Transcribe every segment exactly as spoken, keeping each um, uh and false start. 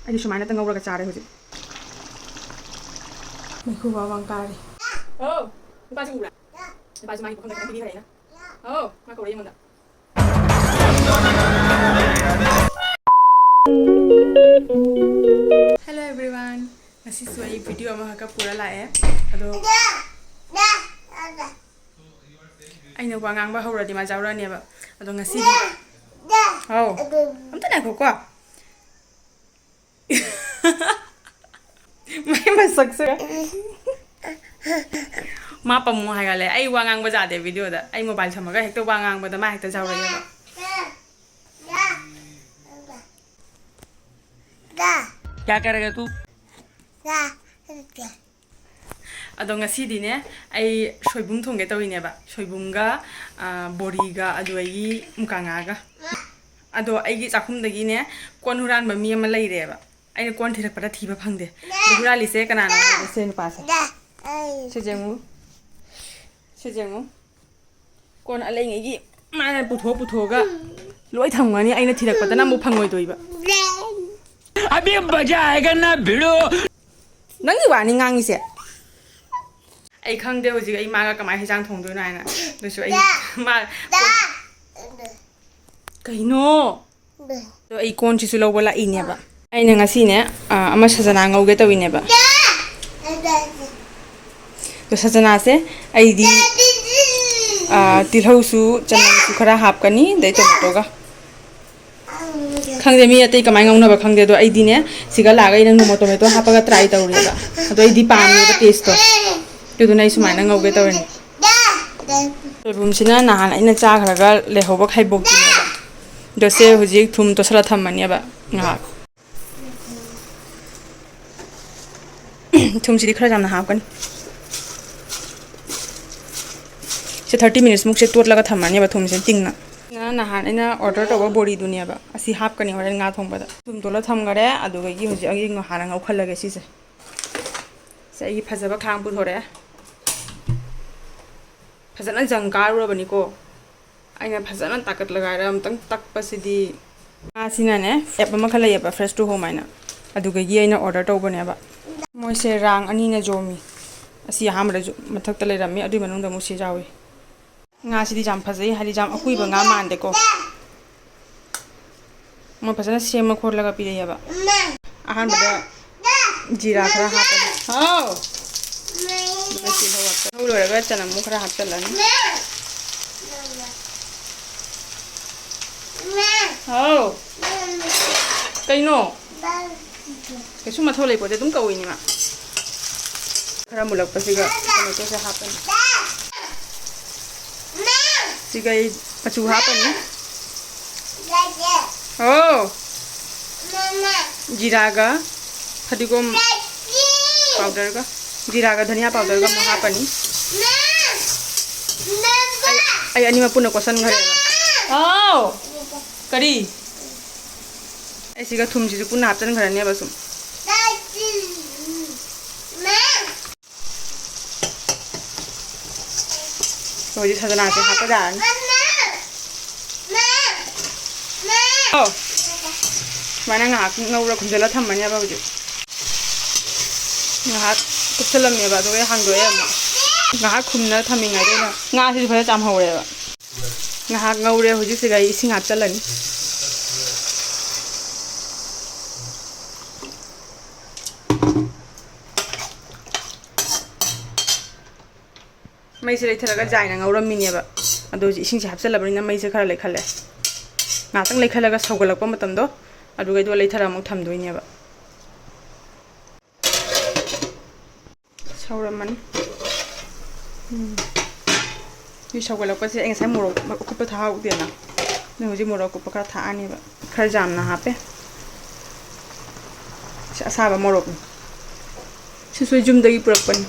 ꯑꯩꯗꯤ ꯁꯨꯃꯥꯏꯅ ꯇ ꯉꯧꯔꯒ ꯆꯥꯔꯦ ꯍꯧꯖꯤꯛ꯫ ꯃꯩꯈꯨ ꯋꯥ ꯋꯥꯡ ꯀꯥꯔꯤ꯫ ꯑꯣ, ꯅꯨꯄꯥꯁꯤ ꯎꯕ꯭ꯔꯥ? ꯅꯨꯄꯥꯁꯤ ꯃꯥꯒꯤ ꯄꯨꯈꯝꯗ ꯈꯤꯇꯪ ꯄꯤꯕꯤꯈ꯭ꯔꯦ ꯑꯩꯅ꯫ ꯑꯣ, ꯃꯥ ꯀꯧꯔꯛꯏ ꯑꯩꯉꯣꯟꯗ꯫ Hello everyone, ꯉꯁꯤꯁꯨ ꯑꯩ video ꯑꯃꯈꯛꯀ ꯄꯨꯔ ꯂꯥꯛꯑꯦ꯫ ꯑꯗꯣ ꯑꯩꯅ ꯋꯥ ꯉꯥꯡꯕ ꯍꯧꯔꯗꯤ ꯃꯥ ꯌꯥꯎꯔꯛꯑꯅꯦꯕ꯫ ꯑꯗꯣ ꯉꯁꯤꯗꯤ, ꯍꯥꯎ, ꯑꯝꯇ ꯉꯥꯏꯈꯣꯀꯣ꯫ ꯃꯥꯏ ꯃꯁꯛꯁꯦ꯫ ꯃꯥ ꯄꯥꯝꯃꯨ ꯍꯥꯏꯒꯜꯂꯦ꯫ ꯑꯩ ꯋꯥ ꯉꯥꯡꯕ ꯌꯥꯗꯦ videoꯗ꯫ ꯑꯩ mobile ꯊꯝꯃꯒ ꯍꯦꯛꯇ ꯋꯥ ꯉꯥꯡꯕꯗ ꯃꯥ ꯍꯦꯛꯇ ꯌꯥꯎꯔꯛꯑꯦꯕ꯫ क्या करेगा तू? ꯑꯗꯣ ꯉꯁꯤꯗꯤꯅꯦ, ꯑꯩ ꯁꯣꯏꯕꯨꯝ ꯊꯣꯡꯒꯦ ꯇꯧꯔꯤꯅꯦꯕ꯫ ꯁꯣꯏꯕꯨꯝꯒ, ꯑ, ꯕꯣꯔꯤꯒ, ꯑꯗꯨꯗꯒꯤ ꯃꯨꯀꯥꯉꯥꯒ꯫ ꯑꯗꯣ ꯑꯩꯒꯤ ꯆꯥꯛꯈꯨꯝꯗꯒꯤꯅꯦ, ꯀꯣꯟ ꯍꯨꯔꯥꯟꯕ ꯃꯤ ꯑꯃ ꯂꯩꯔꯦꯕ꯫ ꯑꯩꯅ ꯀꯣꯟ ꯊꯤꯔꯛꯄꯗ ꯊꯤꯕ ꯐꯪꯗꯦ꯫ ꯑꯗꯣ ꯍꯨꯔꯥꯜꯂꯤꯁꯦ ꯀꯅꯥꯅꯣ ꯍꯥꯏꯕꯗ ꯁꯦ ꯅꯨꯄꯥꯁꯦ꯫ ꯁꯤ ꯌꯦꯡꯉꯨ꯫ ꯁꯤ ꯌꯦꯡꯉꯨ꯫ ꯀꯣꯟ ꯑꯂꯩꯉꯩꯒꯤ ꯃꯥꯅ ꯄꯨꯊꯣꯛ ꯄꯨꯊꯣꯛꯑꯒ ꯂꯣꯏ ꯊꯝꯒꯅꯤ, ꯑꯩꯅ ꯊꯤꯔꯛꯄꯗꯅ ꯑꯃꯨꯛ ꯐꯪꯉꯣꯏꯗꯣꯏꯕ꯫ अभी मजा आएगा ना भिड़ो। ꯅꯪꯒꯤ ꯋꯥꯅꯤ ꯉꯥꯡꯉꯤꯁꯦ꯫ ꯑꯩ ꯈꯪꯗꯦ ꯍꯧꯖꯤꯛ ꯑꯩ ꯃꯥꯒ ꯀꯃꯥꯏꯅ ꯍꯦꯟꯖꯥꯡ ꯊꯣꯡꯗꯣꯏꯅꯣ ꯍꯥꯏꯅ꯫ ꯑꯗꯨꯁꯨ ꯑꯩ ꯃꯥ ꯀꯩꯅꯣ? ꯑꯗꯣ ꯑꯩ ꯀꯣꯟꯁꯤꯁꯨ ꯂꯧꯕ ꯂꯥꯛꯏꯅꯦꯕ꯫ ꯑꯩꯅ ꯉꯁꯤꯅꯦ, ꯑ, ꯑꯃ ꯁꯖꯅꯥ ꯉꯧꯒꯦ ꯇꯧꯔꯤꯅꯦꯕ꯫ ꯑꯗꯣ ꯁꯖꯅꯥꯁꯦ ꯑꯩꯗꯤ, ꯑ, ꯇꯤꯜꯍꯧꯁꯨ ꯆꯅꯝꯁꯨ ꯈꯔ ꯍꯥꯞꯀꯅꯤ, ꯑꯗꯩ ꯇꯣꯃꯦꯇꯣꯒ꯫ ꯈꯪꯗꯦ ꯃꯤ ꯑꯇꯩ ꯀꯃꯥꯏꯅ ꯉꯧꯅꯕ ꯈꯪꯗꯦ, ꯑꯗꯣ ꯑꯩꯗꯤꯅꯦ ꯁꯤꯒ ꯂꯥꯛꯑꯒ ꯑꯩꯅ ꯅꯣꯡꯃ ꯇꯣꯃꯦꯇꯣ ꯍꯥꯞꯄꯒ try ꯇꯧꯔꯦꯕ꯫ ꯑꯗꯣ ꯑꯩꯗꯤ ꯄꯥꯝꯃꯦꯕ tasteꯇꯣ, ꯑꯗꯨꯗꯨꯅ ꯑꯩ ꯁꯨꯃꯥꯏꯅ ꯉꯧꯒꯦ ꯇꯧꯔꯤꯅꯦ꯫ ꯁꯣꯏꯕꯨꯝꯁꯤꯅ ꯅꯍꯥꯟ ꯑꯩꯅ ꯆꯥꯈ꯭ꯔꯒ ꯂꯩꯍꯧꯕ ꯈꯩꯕꯣꯛꯇꯨꯅꯦꯕ꯫ ꯑꯗꯣ ꯁꯦ ꯍꯧꯖꯤꯛ ꯊꯨꯝ ꯇꯣꯠꯁꯜꯂ ꯊꯝꯃꯅꯦꯕ ꯉꯥꯏꯍꯥꯛ꯫ ꯊꯨꯝꯁꯤꯗꯤ ꯈꯔ ꯌꯥꯝꯅ ꯍꯥꯞꯀꯅꯤ꯫ ꯁꯦ thirty minutesꯃꯨꯛꯁꯦ ꯇꯣꯠꯂꯒ ꯊꯝꯃꯅꯦꯕ ꯊꯨꯝꯁꯦ ꯇꯤꯡꯅ꯫ ꯅꯍꯥꯟ ꯑꯩꯅ order ꯇꯧꯕ ꯕꯣꯔꯤꯗꯨꯅꯦꯕ꯫ ꯑꯁꯤ ꯍꯥꯞꯀꯅꯤ ꯍꯣꯔꯦꯟ ꯉꯥ ꯊꯣꯡꯕꯗ꯫ ꯊꯨꯝ ꯇꯣꯠꯂ ꯊꯝꯈꯔꯦ꯫ ꯑꯗꯨꯗꯒꯤ ꯍꯧꯖꯤꯛ ꯑꯩ ꯍꯥꯟꯅ ꯉꯧꯈꯠꯂꯒꯦ ꯁꯤꯁꯦ꯫ ꯁꯦ ꯑꯩꯒꯤ ꯐꯖꯕ ꯈꯥꯡ ꯄꯨꯊꯣꯔꯛꯑꯦ꯫ ꯐꯖꯅ ꯖꯪ ꯀꯥꯔꯨꯔꯕꯅꯤꯀꯣ꯫ ꯑꯩꯅ ꯐꯖꯅ ꯇꯥꯀꯠꯂꯒ ꯍꯥꯏꯔ ꯑꯃꯨꯛꯇꯪ ꯇꯛꯄꯁꯤꯗꯤ꯫ ꯉꯥꯁꯤꯅꯅꯦ, app ꯑꯃꯈꯛ ꯂꯩꯌꯦꯕ, Fresh to Home ꯍꯥꯏꯅ꯫ ꯑꯗꯨꯗꯒꯤ ꯑꯩꯅ ꯑꯣꯔꯗꯔ ꯇꯧꯕꯅꯦꯕ꯫ ꯃꯣꯏꯁꯦ ꯔꯥꯡ ꯑꯅꯤꯅ ꯌꯣꯝꯃꯤ꯫ ꯑꯁꯤ ꯑꯍꯥꯟꯕꯗꯁꯨ ꯃꯊꯛꯇ ꯂꯩꯔꯝꯃꯤ, ꯑꯗꯨꯏ ꯃꯅꯨꯡꯗ ꯑꯃꯨꯛ ꯁꯤ ꯌꯥꯎꯏ꯫ ꯉꯥꯁꯤꯗꯤ ꯌꯥꯝ ꯐꯖꯩ, ꯍꯥꯏꯗꯤ ꯌꯥꯝ ꯑꯀꯨꯏꯕ ꯉꯥ ꯃꯥꯟꯗꯦꯀꯣ꯫ ꯃꯣꯏ ꯐꯖꯅ ꯁꯦꯝꯃ ꯈꯣꯠꯂꯒ ꯄꯤꯔꯛꯑꯦꯕ꯫ ꯑꯍꯥꯟꯕꯗ ꯖꯤꯔꯥ ꯈꯔ ꯍꯥꯞꯄꯅꯤ꯫ ꯍꯥꯎ꯫ ꯑꯗꯨꯒ ꯇꯤꯜꯍꯧ ꯍꯥꯞꯆ-, ꯇꯤꯜꯍꯧ ꯂꯣꯏꯔꯒ ꯆꯅꯝꯃꯨꯛ ꯈꯔ ꯍꯥꯞꯆꯜꯂꯅꯤ꯫ ꯍꯥꯎ꯫ ꯀꯩꯅꯣ? ꯀꯩꯁꯨ ꯃꯊꯧ ꯂꯩꯄꯣꯠꯇꯦ, ꯑꯗꯨꯝ ꯀꯧꯏꯅꯤ ꯃꯥ꯫ ꯈꯔ ꯃꯨꯜꯂꯛꯄꯁꯤꯒ ꯇꯣꯃꯦꯇꯣꯁꯦ ꯍꯥꯞꯄꯅꯤ꯫ ꯁꯤꯒ ꯑꯩ ꯃꯆꯨ ꯍꯥꯞꯄꯅꯤ꯫ ꯑꯣ꯫ ꯖꯤꯔꯥꯒ ꯐꯗꯤꯒꯣꯝ ꯄꯥꯎꯗꯔꯒ, ꯖꯤꯔꯥꯒ ꯙꯅꯤꯌꯥ ꯄꯥꯎꯗꯔꯒ ꯑꯃꯨꯛ ꯍꯥꯞꯄꯅꯤ꯫ ꯑꯩ, ꯑꯩ ꯑꯅꯤꯃꯛ ꯄꯨꯟꯅ ꯀꯣꯠꯁꯟꯈ꯭ꯔꯦꯕ꯫ ꯍꯥꯎ꯫ ꯀꯔꯤ? ꯑꯩ ꯁꯤꯒ ꯊꯨꯝꯁꯤꯁꯨ ꯄꯨꯟꯅ ꯍꯥꯞꯆꯤꯟꯈ꯭ꯔꯅꯦꯕ ꯁꯨꯝ꯫ ꯍꯧꯖꯤꯛ ꯁꯖꯅꯥꯁꯦ ꯍꯥꯞꯄ ꯌꯥꯔꯅꯤ꯫ ꯑꯣ꯫ ꯁꯨꯃꯥꯏꯅ ꯉꯥꯏꯍꯥꯛ ꯉꯧꯔ ꯈꯨꯝꯖꯤꯜꯂ ꯊꯝꯃꯅꯦꯕ ꯍꯧꯖꯤꯛ꯫ ꯉꯥꯏꯍꯥꯛ ꯀꯨꯞꯁꯜꯂꯝꯃꯦꯕ, ꯑꯗꯨꯒ ꯑꯩ ꯍꯥꯡꯗꯣꯛꯑꯦ ꯑꯃꯨꯛ꯫ ꯉꯥꯏꯍꯥꯛ ꯈꯨꯝꯅ ꯊꯝꯃꯤꯉꯩꯗ ꯑꯩꯅ ꯉꯥꯁꯤꯁꯨ ꯐꯖꯅ ꯆꯥꯝꯍꯧꯔꯦꯕ꯫ ꯉꯥꯏꯍꯥꯛ ꯉꯧꯔꯦ, ꯍꯧꯖꯤꯛꯁꯤꯗ ꯑꯩ ꯏꯁꯤꯡ ꯍꯥꯞꯆꯜꯂꯅꯤ꯫ ꯃꯩꯁꯦ ꯂꯩꯊꯔꯒ ꯖꯥꯏꯅ ꯉꯧꯔꯝꯃꯤꯅꯦꯕ꯫ ꯑꯗꯣ ꯍꯧꯖꯤꯛ ꯏꯁꯤꯡꯁꯦ ꯍꯥꯞꯆꯜꯂꯕꯅꯤꯅ ꯃꯩꯁꯦ ꯈꯔ ꯂꯩꯈꯠꯂꯦ꯫ ꯉꯥꯛꯇꯪ ꯂꯩꯈꯠꯂꯒ ꯁꯧꯒꯠꯂꯛꯄ ꯃꯇꯝꯗꯣ, ꯑꯗꯨꯒ ꯑꯩꯗꯣ ꯂꯩꯊꯔ ꯑꯃꯨꯛ ꯊꯝꯗꯣꯏꯅꯦꯕ꯫ ꯁꯧꯔꯝꯃꯅꯤ꯫ ꯎꯝ꯫ ꯁꯤ ꯁꯧꯒꯠꯂꯛꯄꯁꯦ ꯑꯩ ꯉꯁꯥꯏ ꯃꯣꯔꯣꯛ ꯑꯀꯨꯞꯄ ꯊꯥꯍꯧꯗꯦꯅ꯫ ꯑꯗꯨ ꯍꯧꯖꯤꯛ ꯃꯣꯔꯣꯛ ꯑꯀꯨꯞꯄ ꯈꯔ ꯊꯥꯛꯑꯅꯦꯕ꯫ ꯈꯔ ꯌꯥꯝꯅ ꯍꯥꯞꯄꯦ꯫ ꯁꯤ ꯑꯁꯥꯕ ꯃꯣꯔꯣꯛꯅꯤ꯫ ꯁꯤꯁꯨ ꯌꯨꯝꯗꯒꯤ ꯄꯨꯔꯛꯄꯅꯤ꯫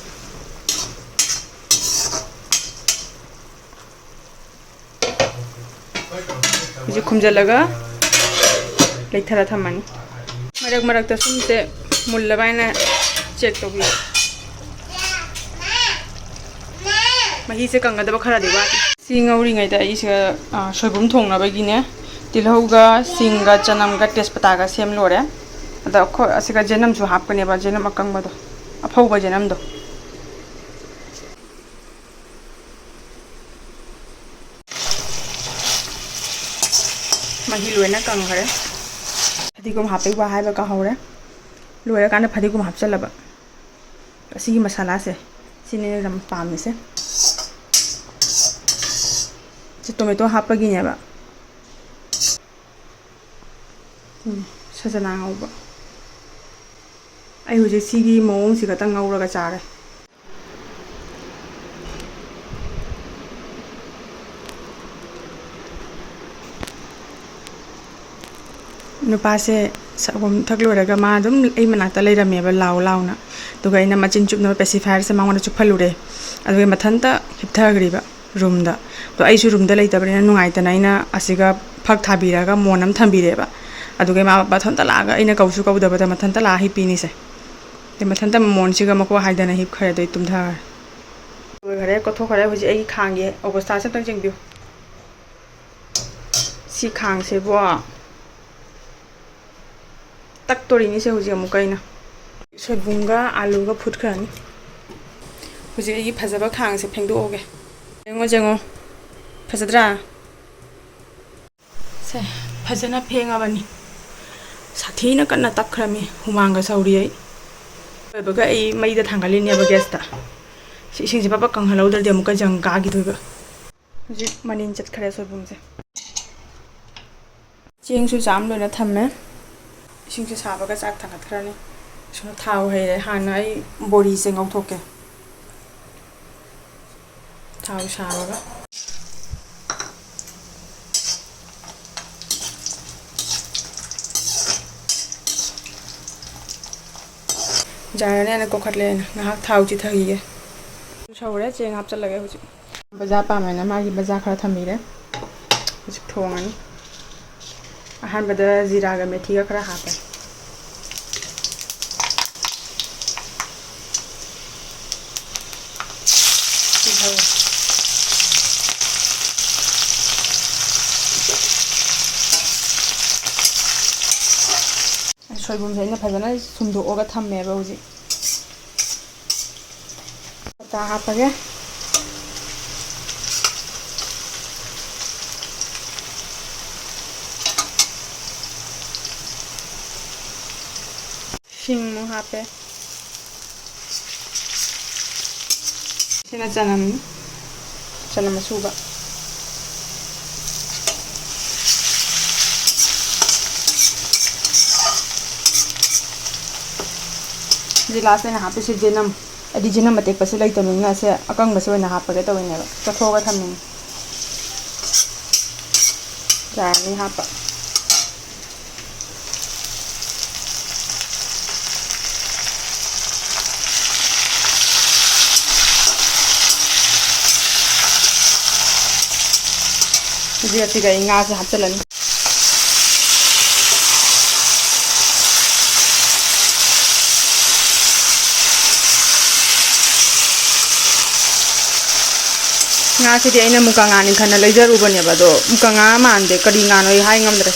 ꯍꯧꯖꯤꯛ ꯈꯨꯝꯖꯤꯜꯂꯒ ꯂꯩꯊꯔ ꯊꯝꯃꯅꯤ꯫ ꯃꯔꯛ ꯃꯔꯛꯇ ꯁꯨꯝꯁꯦ ꯃꯨꯜꯂꯕ ꯍꯥꯏꯅ ꯆꯦꯛ ꯇꯧꯕꯤꯌꯨ꯫ ꯃꯍꯤꯁꯦ ꯀꯪꯒꯗꯕ ꯈꯔꯗꯤ ꯋꯥꯠꯂꯤ꯫ ꯁꯤ ꯉꯧꯔꯤꯉꯩꯗ ꯑꯩꯁꯦ, ꯑ, ꯁꯣꯏꯕꯨꯝ ꯊꯣꯡꯅꯕꯒꯤꯅꯦ, ꯇꯤꯜꯍꯧꯒ ꯁꯤꯡꯒ ꯆꯅꯝꯒ ꯇꯦꯖꯄꯇꯥꯒ ꯁꯦꯝ ꯂꯣꯏꯔꯦ꯫ ꯑꯗ ꯑꯩꯈꯣꯏ ꯑꯁꯤꯒ ꯖꯦꯅꯝꯁꯨ ꯍꯥꯞꯀꯅꯦꯕ, ꯖꯦꯅꯝ ꯑꯀꯪꯕꯗꯣ, ꯑꯐꯧꯕ ꯖꯦꯅꯝꯗꯣ꯫ ꯃꯍꯤ ꯂꯣꯏꯅ ꯀꯪꯈ꯭ꯔꯦ꯫ ꯐꯗꯤꯒꯣꯝ ꯍꯥꯞꯄꯩ ꯋꯥ ꯍꯥꯏꯕ ꯀꯥꯍꯧꯔꯦ꯫ ꯂꯣꯏꯔꯀꯥꯟꯗ ꯐꯗꯤꯒꯣꯝ ꯍꯥꯞꯆꯜꯂꯕ꯫ ꯑꯁꯤꯒꯤ ꯃꯁꯥꯂꯥꯁꯦ ꯁꯤꯅꯦ ꯑꯩꯅ ꯌꯥꯝ ꯄꯥꯝꯃꯤꯁꯦ꯫ ꯁꯤ ꯇꯣꯃꯦꯇꯣ ꯍꯥꯞꯄꯒꯤꯅꯦꯕ꯫ ꯎꯝ, ꯁꯖꯅꯥ ꯉꯧꯕ꯫ ꯑꯩ ꯍꯧꯖꯤꯛ ꯁꯤꯒꯤ ꯃꯑꯣꯡꯁꯤ ꯈꯛꯇꯪ ꯉꯧꯔꯒ ꯆꯥꯔꯦ꯫ ꯅꯨꯄꯥꯁꯦ ꯁꯪꯒꯣꯝ ꯊꯛ ꯂꯣꯏꯔꯒ ꯃꯥ ꯑꯗꯨꯝ ꯑꯩ ꯃꯅꯥꯛꯇ ꯂꯩꯔꯝꯃꯦꯕ, ꯂꯥꯎ ꯂꯥꯎꯅ꯫ ꯑꯗꯨꯒ ꯑꯩꯅ ꯃꯆꯤꯟ ꯆꯨꯞꯅꯕ pacifier ꯁꯦ ꯃꯉꯣꯟꯗ ꯆꯨꯞꯍꯜꯂꯨꯔꯦ꯫ ꯑꯗꯨꯒ ꯃꯊꯟꯇ ꯍꯤꯞꯊꯈ꯭ꯔꯤꯕ room ꯗ꯫ ꯑꯗꯣ ꯑꯩꯁꯨ room ꯗ ꯂꯩꯇꯕꯅꯤꯅ ꯅꯨꯡꯉꯥꯏꯇꯅ ꯑꯩꯅ ꯑꯁꯤꯒ ꯐꯛ ꯊꯥꯕꯤꯔꯒ ꯃꯣꯟ ꯑꯃ ꯊꯝꯕꯤꯔꯦꯕ꯫ ꯑꯗꯨꯒ ꯃꯥ ꯃꯊꯟꯇ ꯂꯥꯛꯑꯒ ꯑꯩꯅ ꯀꯧꯁꯨ ꯀꯧꯗꯕꯗ ꯃꯊꯟꯇ ꯂꯥꯛꯑ ꯍꯤꯞꯄꯤꯅꯤꯁꯦ꯫ ꯑꯗꯩ ꯃꯊꯟꯇ ꯃꯣꯟꯁꯤꯒ ꯃꯀꯣꯛ ꯍꯥꯏꯗꯅ ꯍꯤꯞꯈ꯭ꯔꯦ, ꯑꯗꯩ ꯇꯨꯝꯊꯈ꯭ꯔꯦ꯫ ꯂꯣꯏꯈꯔꯦ, ꯀꯣꯠꯊꯣꯛꯈꯔꯦ꯫ ꯍꯧꯖꯤꯛ ꯑꯩꯒꯤ ꯈꯥꯡꯒꯤ ꯑꯣꯕꯁꯊꯥꯁꯦ ꯑꯝꯇꯪ ꯌꯦꯡꯕꯤꯌꯨ꯫ ꯁꯤ ꯈꯥꯡꯁꯤꯕꯣ ꯇꯛꯇꯣꯔꯤꯅꯤꯁꯦ ꯍꯧꯖꯤꯛ ꯑꯃꯨꯛꯀ ꯑꯩꯅ꯫ ꯁꯣꯏꯕꯨꯝꯒ ꯑꯥꯂꯨꯒ ꯐꯨꯠꯈ꯭ꯔꯅꯤ꯫ ꯍꯧꯖꯤꯛ ꯑꯩꯒꯤ ꯐꯖꯕ ꯈꯥꯡꯁꯦ ꯐꯦꯡꯗꯣꯛꯑꯒꯦ꯫ ꯌꯦꯡꯉꯣ, ꯌꯦꯡꯉꯣ꯫ ꯐꯖꯗ꯭ꯔꯥ? ꯁꯦ, ꯐꯖꯅ ꯐꯦꯡꯉꯕꯅꯤ꯫ ꯁꯥꯊꯤꯅ ꯀꯟꯅ ꯇꯛꯈ꯭ꯔꯃꯤ, ꯍꯨꯃꯥꯡꯒ ꯁꯧꯔꯤ ꯑꯩ꯫ ꯂꯣꯏꯕꯒ ꯑꯩ ꯃꯩꯗ ꯊꯥꯡꯒꯠꯂꯤꯅꯦꯕ gas ꯇ꯫ ꯁꯤ ꯏꯁꯤꯡꯁꯦ ꯄꯕ ꯀꯪꯍꯜꯍꯧꯗ꯭ꯔꯗꯤ ꯑꯃꯨꯛꯀ ꯖꯪ ꯀꯥꯈꯤꯗꯣꯏꯕ꯫ ꯍꯧꯖꯤꯛ ꯃꯅꯤꯟ ꯆꯠꯈ꯭ꯔꯦ ꯁꯣꯏꯕꯨꯝꯁꯦ꯫ ꯆꯦꯡꯁꯨ ꯆꯥꯝ ꯂꯣꯏꯅ ꯊꯝꯃꯦ꯫ ꯏꯁꯤꯡꯁꯦ ꯁꯥꯕꯒ ꯆꯥꯛ ꯊꯥꯡꯒꯠꯈ꯭ꯔꯅꯤ꯫ ꯁꯣꯝꯗ ꯊꯥꯎ ꯍꯩꯔꯦ꯫ ꯍꯥꯟꯅ ꯑꯩ ꯕꯣꯔꯤꯁꯦ ꯉꯧꯊꯣꯛꯀꯦ꯫ ꯊꯥꯎ ꯁꯥꯕꯒ꯫ ꯖꯥꯔꯅꯦꯅ ꯀꯣꯛꯈꯠꯂꯦ꯫ ꯉꯥꯏꯍꯥꯛ ꯊꯥꯎ ꯆꯤꯊꯈꯤꯒꯦ꯫ ꯁꯧꯔꯦ, ꯆꯦꯡ ꯍꯥꯞꯆꯜꯂꯒꯦ ꯍꯧꯖꯤꯛ꯫ ꯕꯖꯥ ꯄꯥꯝꯃꯦꯅ ꯃꯥꯒꯤ ꯕꯖꯥ ꯈꯔ ꯊꯝꯕꯤꯔꯦ꯫ ꯍꯧꯖꯤꯛ ꯊꯣꯡꯉꯅꯤ꯫ ꯑꯍꯥꯟꯕꯗ ꯖꯤꯔꯥꯒ ꯃꯦꯊꯤꯒ ꯈꯔ ꯍꯥꯞꯄꯦ꯫ ꯇꯤꯜꯍꯧ꯫ ꯁꯣꯏꯕꯨꯝꯁꯦ ꯑꯩꯅ ꯐꯖꯅ ꯁꯨꯝꯗꯣꯛꯑꯒ ꯊꯝꯃꯦꯕ ꯍꯧꯖꯤꯛ꯫ ꯇꯥ ꯍꯥꯞꯄꯒꯦ꯫ ꯁꯤꯡ ꯑꯃꯨꯛ ꯍꯥꯞꯄꯦ꯫ ꯁꯤꯅ ꯆꯅꯝꯅꯤ, ꯆꯅꯝ ꯑꯁꯨꯕ꯫ ꯁꯤ ꯂꯥꯁ ꯑꯣꯏꯅ ꯍꯥꯞꯄꯤꯁꯦ ꯌꯦꯅꯝ꯫ ꯑꯩꯗꯤ ꯌꯦꯅꯝ ꯑꯇꯦꯛꯄꯁꯦ ꯂꯩꯇꯕꯅꯤꯅ ꯁꯦ ꯑꯀꯪꯕꯁꯦ ꯑꯣꯏꯅ ꯍꯥꯞꯄꯒꯦ ꯇꯧꯔꯤꯅꯦꯕ, ꯆꯣꯠꯊꯣꯛꯑꯒ ꯊꯝꯃꯤꯅꯦ꯫ ꯌꯥꯔꯅꯤ ꯍꯥꯞꯄ꯫ ꯍꯧꯖꯤꯛ ꯑꯁꯤꯗ ꯑꯩ ꯉꯥꯁꯦ ꯍꯥꯞꯆꯤꯜꯂꯅꯤ꯫ ꯉꯥꯁꯤꯗꯤ ꯑꯩꯅ ꯃꯨꯀꯥ ꯉꯥꯅꯤ ꯈꯟꯅ ꯂꯩꯖꯔꯨꯕꯅꯦꯕ, ꯑꯗꯣ ꯃꯨꯀꯥ ꯉꯥ ꯃꯥꯟꯗꯦ, ꯀꯔꯤ ꯉꯥꯅꯣ ꯑꯩ ꯍꯥꯏ ꯉꯝꯗ꯭ꯔꯦ꯫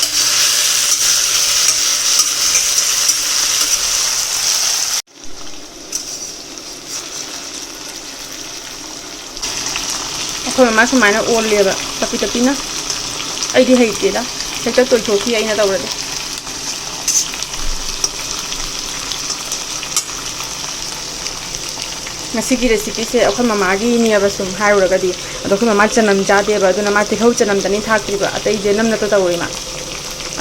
ꯑꯩꯈꯣꯏ ꯃꯃꯥ ꯁꯨꯃꯥꯏꯅ ꯑꯣꯜꯂꯦꯕ, ꯇꯞꯄꯤ ꯇꯞꯄꯤꯅ꯫ ꯑꯩꯗꯤ ꯍꯩꯇꯦꯗ, ꯍꯦꯛꯇ ꯇꯣꯏꯊꯣꯛꯈꯤ ꯑꯩꯅ ꯇꯧꯔꯗꯤ꯫ ꯉꯁꯤꯒꯤ ꯔꯦꯁꯤꯄꯤꯁꯦ ꯑꯩꯈꯣꯏ ꯃꯃꯥꯒꯤꯅꯦꯕ ꯁꯨꯝ ꯍꯥꯏꯔꯨꯔꯒꯗꯤ, ꯑꯗꯣ ꯑꯩꯈꯣꯏ ꯃꯃꯥ ꯆꯅꯝ ꯆꯥꯗꯦꯕ, ꯑꯗꯨꯅ ꯃꯥ ꯇꯤꯜꯍꯧ ꯆꯅꯝꯗꯅꯤ ꯊꯥꯛꯇ꯭ꯔꯤꯕ, ꯑꯇꯩꯁꯦ ꯅꯝꯅꯇ ꯇꯧꯔꯦ ꯃꯥ꯫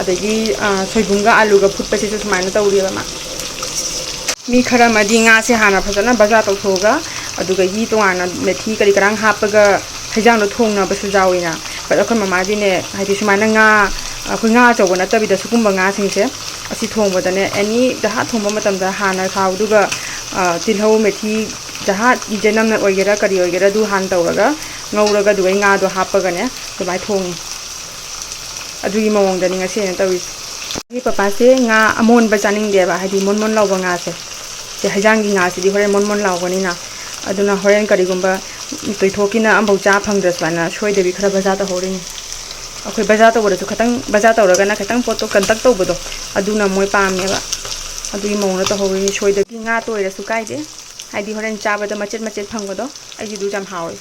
ꯑꯗꯒꯤ, ꯑ, ꯁꯣꯏꯕꯨꯝꯒ ꯑꯂꯨꯒ ꯐꯨꯠꯄꯁꯤꯁꯨ ꯁꯨꯃꯥꯏꯅ ꯇꯧꯔꯤꯕ ꯃꯥ꯫ ꯃꯤ ꯈꯔ ꯑꯃꯗꯤ ꯉꯥꯁꯦ ꯍꯥꯟꯅ ꯐꯖꯅ ꯕꯖꯥꯔ ꯇꯧꯊꯣꯛꯑꯒ, ꯑꯗꯨꯗꯒꯤ ꯇꯣꯉꯥꯟꯅ ꯃꯦꯊꯤ ꯀꯔꯤ ꯀꯔꯥꯡ ꯍꯥꯞꯄꯒ ꯍꯩꯖꯥꯡꯗꯣ ꯊꯣꯡꯅꯕꯁꯨ ꯌꯥꯎꯋꯤꯅ꯫ But ꯑꯩꯈꯣꯏ ꯃꯃꯥꯗꯤꯅꯦ, ꯍꯥꯏꯗꯤ ꯁꯨꯃꯥꯏꯅ ꯉꯥ, ꯑꯩꯈꯣꯏ ꯉꯥ ꯑꯆꯧꯕ ꯅꯠꯇꯕꯤꯗ ꯁꯤꯒꯨꯝꯕ ꯉꯥꯁꯤꯡꯁꯦ ꯑꯁꯤ ꯊꯣꯡꯕꯗꯅꯦ, ꯑꯦꯅꯤ ꯖꯍꯥꯠ ꯊꯣꯡꯕ ꯃꯇꯝꯗ ꯍꯥꯟꯅ ꯊꯥꯎꯗꯨꯒ, ꯑ, ꯇꯤꯜꯍꯧ, ꯃꯦꯊꯤ, ꯖꯍꯥꯠ ꯆꯅꯝꯅ ꯑꯣꯏꯒꯦꯔꯥ ꯀꯔꯤ ꯑꯣꯏꯒꯦꯔꯥ ꯑꯗꯨ ꯍꯥꯟꯅ ꯇꯧꯔꯒ ꯉꯧꯔꯒ ꯑꯗꯨꯒ ꯉꯥꯗꯣ ꯍꯥꯞꯄꯒꯅꯦ ꯑꯗꯨꯃꯥꯏꯅ ꯊꯣꯡꯉꯤ꯫ ꯑꯗꯨꯒꯤ ꯃꯑꯣꯡꯗꯅꯤ ꯉꯁꯤ ꯑꯩꯅ ꯇꯧꯔꯤꯁꯦ꯫ ꯑꯩꯒꯤ ꯄꯄꯥꯁꯦ ꯉꯥ ꯑꯃꯣꯟꯕ ꯆꯥꯅꯤꯡꯗꯦꯕ, ꯍꯥꯏꯗꯤ ꯃꯣꯟ ꯃꯣꯟ ꯂꯥꯎꯕ ꯉꯥꯁꯦ꯫ ꯁꯦ ꯍꯩꯖꯥꯡꯒꯤ ꯉꯥꯁꯤꯗꯤ ꯍꯣꯔꯦꯟ ꯃꯣꯟ ꯃꯣꯟ ꯂꯥꯎꯒꯅꯤꯅ, ꯑꯗꯨꯅ ꯍꯣꯔꯦꯟ ꯀꯔꯤꯒꯨꯝꯕ ꯇꯣꯏꯊꯣꯛꯀꯤꯅ ꯑꯃꯐꯥꯎ ꯆꯥ ꯐꯪꯗ꯭ꯔꯁꯨ ꯍꯥꯏꯅ ꯁꯣꯏꯗꯕꯤ ꯈꯔ ꯕꯖꯥꯔ ꯇꯧꯍꯧꯔꯤꯅꯤ꯫ ꯑꯩꯈꯣꯏ ꯕꯖꯥꯔ ꯇꯧꯕꯗꯁꯨ ꯈꯤꯇꯪ, ꯕꯖꯥꯔ ꯇꯧꯔꯒꯅ ꯈꯤꯇꯪ ꯄꯣꯠꯇꯣ ꯀꯟꯇꯛ ꯇꯧꯕꯗꯣ, ꯑꯗꯨꯅ ꯃꯣꯏ ꯄꯥꯝꯃꯦꯕ꯫ ꯑꯗꯨꯒꯤ ꯃꯑꯣꯡꯗ ꯇꯧꯍꯧꯔꯤꯅꯤ ꯁꯣꯏꯗꯕꯤ꯫ ꯉꯥ ꯇꯣꯏꯔꯁꯨ ꯀꯥꯏꯗꯦ, ꯍꯥꯏꯗꯤ ꯍꯣꯔꯦꯟ ꯆꯥꯕꯗ ꯃꯆꯦꯠ ꯃꯆꯦꯠ ꯐꯪꯕꯗꯣ, ꯑꯩꯒꯤꯗꯨ ꯌꯥꯝ ꯍꯥꯎꯋꯦ꯫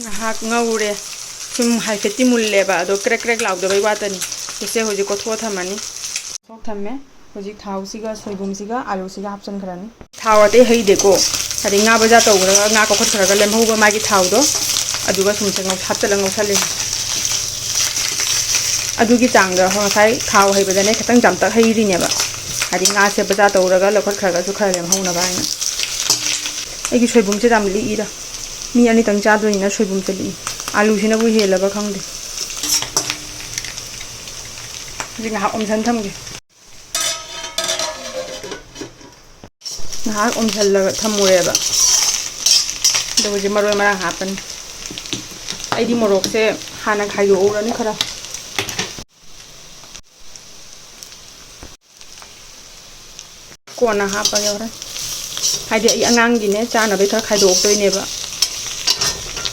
ꯉꯥꯏꯍꯥꯛ ꯉꯧꯔꯦ꯫ ꯁꯨꯝ ꯍꯥꯏꯐꯦꯠꯇꯤ ꯃꯨꯜꯂꯦꯕ, ꯑꯗꯣ ꯀ꯭ꯔꯦꯛ ꯀ꯭ꯔꯦꯛ ꯂꯥꯎꯗꯕꯩ ꯋꯥꯇꯅꯤ꯫ ꯁꯤꯁꯦ ꯍꯧꯖꯤꯛ ꯀꯣꯊꯣꯛꯑ ꯊꯝꯃꯅꯤ꯫ ꯀꯣꯊꯣꯛ ꯊꯝꯃꯦ꯫ ꯍꯧꯖꯤꯛ ꯊꯥꯎꯁꯤꯒ, ꯁꯣꯏꯕꯨꯝꯁꯤꯒ, ꯑꯥꯂꯨꯁꯤꯒ ꯍꯥꯞꯆꯤꯟꯈ꯭ꯔꯅꯤ꯫ ꯊꯥꯎ ꯑꯇꯩ ꯍꯩꯗꯦꯀꯣ, ꯍꯥꯏꯗꯤ ꯉꯥ ꯕꯖꯥꯔ ꯇꯧꯈ꯭ꯔꯒ ꯉꯥ ꯀꯣꯛꯈꯠꯈ꯭ꯔꯒ ꯂꯦꯝꯍꯧꯕ ꯃꯥꯒꯤ ꯊꯥꯎꯗꯣ, ꯑꯗꯨꯒ ꯁꯨꯝ ꯆꯪꯉꯧ-, ꯍꯥꯞꯆꯤꯜꯂ ꯉꯧꯁꯜꯂꯤꯅꯤ꯫ ꯑꯗꯨꯒꯤ ꯆꯥꯡꯗ ꯉꯁꯥꯏ ꯊꯥꯎ ꯍꯩꯕꯗꯅꯦ ꯈꯤꯇꯪ ꯆꯥꯝꯇꯛ ꯍꯩꯔꯤꯅꯦꯕ, ꯍꯥꯏꯗꯤ ꯉꯥꯁꯦ ꯕꯖꯥꯔ ꯇꯧꯔꯒ ꯂꯧꯈꯠꯈ꯭ꯔꯒꯁꯨ ꯈꯔ ꯂꯦꯝꯍꯧꯅꯕ ꯍꯥꯏꯅ꯫ ꯑꯩꯒꯤ ꯁꯣꯏꯕꯨꯝꯁꯦ ꯌꯥꯝ ꯂꯤꯛꯏꯗ, ꯃꯤ ꯑꯅꯤꯇꯪ ꯆꯥꯗꯣꯏꯅꯤꯅ ꯁꯣꯏꯕꯨꯝꯁꯦ ꯂꯤꯛꯏ꯫ ꯑꯥꯂꯨꯁꯤꯅꯕꯨ ꯍꯦꯜꯂꯕ ꯈꯪꯗꯦ꯫ ꯍꯧꯖꯤꯛ ꯉꯥꯏꯍꯥꯛ ꯑꯣꯝꯁꯟ ꯊꯝꯒꯦ꯫ ꯉꯥꯏꯍꯥꯛ ꯑꯣꯝꯁꯤꯜꯂꯒ ꯊꯝꯃꯨꯔꯦꯕ꯫ ꯑꯗꯣ ꯍꯧꯖꯤꯛ ꯃꯔꯣꯏ ꯃꯔꯥꯡ ꯍꯥꯞꯄꯅꯤ꯫ ꯑꯩꯗꯤ ꯃꯣꯔꯣꯛꯁꯦ ꯍꯥꯟꯅ ꯈꯥꯏꯗꯣꯛꯍꯧꯔꯅꯤ ꯈꯔ꯫ ꯀꯣꯟꯅ ꯍꯥꯞꯄꯒꯦ ꯍꯣꯔꯦꯟ꯫ ꯍꯥꯏꯗꯤ ꯑꯩ ꯑꯉꯥꯡꯒꯤꯅꯦ ꯆꯥꯅꯕꯩ ꯈꯔ ꯈꯥꯏꯗꯣꯛꯇꯣꯏꯅꯦꯕ꯫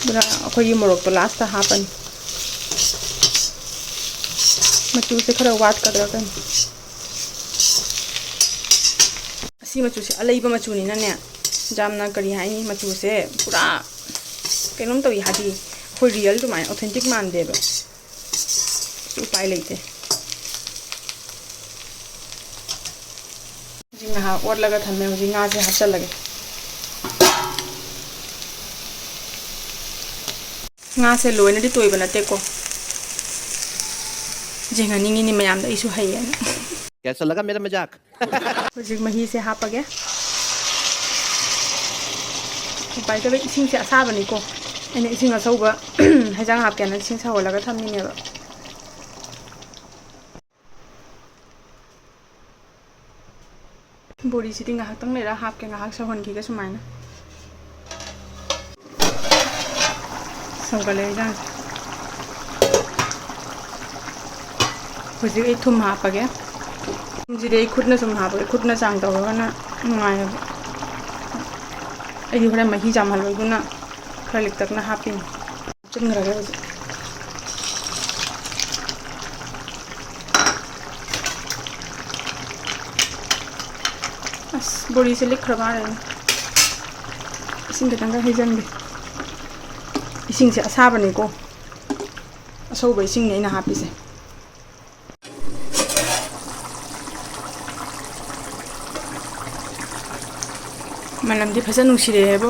ꯑꯗꯨꯅ ꯑꯩꯈꯣꯏꯒꯤ ꯃꯣꯔꯣꯛꯇꯣ ꯂꯥꯁꯇ ꯍꯥꯞꯄꯅꯤ꯫ ꯃꯆꯨꯁꯦ ꯈꯔ ꯋꯥꯠꯀꯗ꯭ꯔꯥ ꯀꯩꯅꯣ꯫ ꯑꯁꯤ ꯃꯆꯨꯁꯦ ꯑꯂꯩꯕ ꯃꯆꯨꯅꯤꯅꯅꯦ, ꯌꯥꯝꯅ ꯀꯔꯤ ꯍꯥꯏꯅꯤ, ꯃꯆꯨꯁꯦ ꯄꯨꯔꯥ ꯀꯩꯅꯣꯝ ꯇꯧꯏ, ꯍꯥꯏꯗꯤ ꯑꯩꯈꯣꯏ ꯔꯤꯌꯦꯜ ꯑꯗꯨꯃꯥꯏꯅ ꯑꯣꯊꯦꯟꯇꯤꯛ ꯃꯥꯟꯗꯦꯕ꯫ ꯎꯄꯥꯏ ꯂꯩꯇꯦ꯫ ꯍꯧꯖꯤꯛ ꯉꯥꯏꯍꯥꯛ ꯑꯣꯠꯂꯒ ꯊꯝꯃꯦ꯫ ꯍꯧꯖꯤꯛ ꯉꯥꯁꯦ ꯍꯥꯞꯆꯜꯂꯒꯦ꯫ ꯉꯥꯁꯦ ꯂꯣꯏꯅꯗꯤ ꯇꯣꯏꯕ ꯅꯠꯇꯦꯀꯣ꯫ ꯌꯦꯡꯍꯟꯅꯤꯡꯉꯤꯅꯤ ꯃꯌꯥꯝꯗ ꯑꯩꯁꯨ ꯍꯩꯌꯦꯅ꯫ कैसा लगा मेरा मजाक? ꯍꯧꯖꯤꯛ ꯃꯍꯤꯁꯦ ꯍꯥꯞꯄꯒꯦ꯫ ꯎꯄꯥꯏ ꯂꯩꯇꯕꯩ ꯏꯁꯤꯡꯁꯦ ꯑꯁꯥꯕꯅꯤꯀꯣ꯫ ꯑꯩꯅ ꯏꯁꯤꯡ ꯑꯁꯧꯕ ꯍꯩꯖꯥꯡ ꯍꯥꯞꯀꯦꯅ ꯏꯁꯤꯡ ꯁꯧꯍꯜꯂꯒ ꯊꯝꯃꯤꯅꯦꯕ꯫ ꯕꯣꯔꯤꯁꯤꯗꯤ ꯉꯥꯏꯍꯥꯛꯇꯪ ꯂꯩꯔ ꯍꯥꯞꯀꯦ, ꯉꯥꯏꯍꯥꯛ ꯁꯧꯍꯟꯈꯤꯒꯦ ꯁꯨꯃꯥꯏꯅ꯫ ꯁꯧꯒꯠꯂꯦ ꯏꯟꯖꯥꯡꯁꯦ꯫ ꯍꯧꯖꯤꯛ ꯑꯩ ꯊꯨꯝ ꯍꯥꯞꯄꯒꯦ꯫ ꯊꯨꯝꯁꯤꯗꯤ ꯑꯩ ꯈꯨꯠꯅ ꯁꯨꯝ ꯍꯥꯞꯄꯒꯦ, ꯈꯨꯠꯅ ꯆꯥꯡ ꯇꯧꯔꯒꯅ ꯅꯨꯡꯉꯥꯏꯌꯦꯕ꯫ ꯑꯩꯗꯤ ꯍꯣꯔꯦꯟ ꯃꯍꯤ ꯌꯥꯝꯍꯜꯂꯣꯏꯗꯨꯅ ꯈꯔ ꯂꯤꯛꯇꯛꯅ ꯍꯥꯞꯄꯤꯅꯤ꯫ ꯍꯥꯞꯆꯤꯟꯈ꯭ꯔꯒꯦ ꯍꯧꯖꯤꯛ꯫ ꯑꯁ, ꯕꯣꯔꯤꯁꯦ ꯂꯤꯛꯈ꯭ꯔ ꯃꯥꯜꯂꯦ꯫ ꯏꯁꯤꯡ ꯈꯤꯇꯪꯒ ꯍꯩꯖꯟꯒꯦ꯫ ꯏꯁꯤꯡꯁꯦ ꯑꯁꯥꯕꯅꯤꯀꯣ, ꯑꯁꯧꯕ ꯏꯁꯤꯡꯅꯦ ꯑꯩꯅ ꯍꯥꯞꯄꯤꯁꯦ꯫ ꯃꯅꯝꯗꯤ ꯐꯖꯅ ꯅꯨꯡꯁꯤꯔꯛꯑꯦꯕꯣ꯫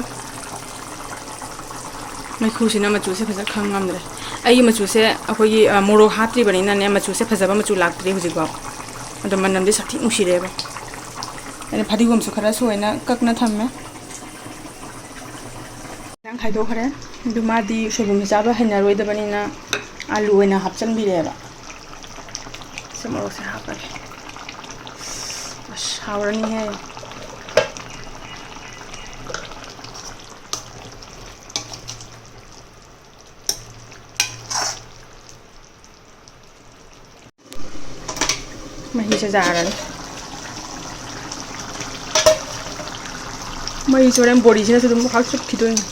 ꯃꯩꯈꯨꯁꯤꯅ ꯃꯆꯨꯁꯦ ꯐꯖꯅ ꯈꯪ ꯉꯝꯗ꯭ꯔꯦ꯫ ꯑꯩꯒꯤ ꯃꯆꯨꯁꯦ ꯑꯩꯈꯣꯏꯒꯤ, ꯑ, ꯃꯣꯔꯣꯛ ꯍꯥꯞꯇ꯭ꯔꯤꯕꯅꯤꯅꯅꯦ, ꯃꯆꯨꯁꯦ ꯐꯖꯕ ꯃꯆꯨ ꯂꯥꯛꯇ꯭ꯔꯤ ꯍꯧꯖꯤꯛꯐꯥꯎ꯫ ꯑꯗꯣ ꯃꯅꯝꯗꯤ ꯁꯥꯊꯤ ꯅꯨꯡꯁꯤꯔꯛꯑꯦꯕ꯫ ꯑꯩꯅ ꯐꯗꯤꯒꯣꯝꯁꯨ ꯈꯔ ꯁꯣꯏꯅ ꯀꯛꯅ ꯊꯝꯃꯦ꯫ ꯏꯟꯖꯥꯡ ꯈꯥꯏꯗꯣꯛꯈ꯭ꯔꯦ꯫ ꯑꯗꯨ ꯃꯥꯗꯤ ꯁꯣꯏꯕꯨꯝꯁꯦ ꯆꯥꯕ ꯍꯩꯅꯔꯣꯏꯗꯕꯅꯤꯅ ꯑꯥꯂꯨ ꯑꯣꯏꯅ ꯍꯥꯞꯆꯤꯟꯕꯤꯔꯦꯕ꯫ ꯁꯤ ꯃꯣꯔꯣꯛꯁꯦ ꯍꯥꯞꯄꯒꯦ꯫ ꯑꯁ, ꯍꯥꯎꯔꯅꯤꯍꯦ꯫ ꯃꯍꯤꯁꯦ ꯌꯥꯔꯅꯤ꯫ ꯃꯍꯤꯁꯦ ꯍꯣꯔꯦꯟ ꯕꯣꯔꯤꯁꯤꯅꯁꯨ ꯑꯗꯨꯝ ꯉꯥꯏꯍꯥꯛ ꯆꯨꯞꯈꯤꯗꯣꯏꯅꯤ꯫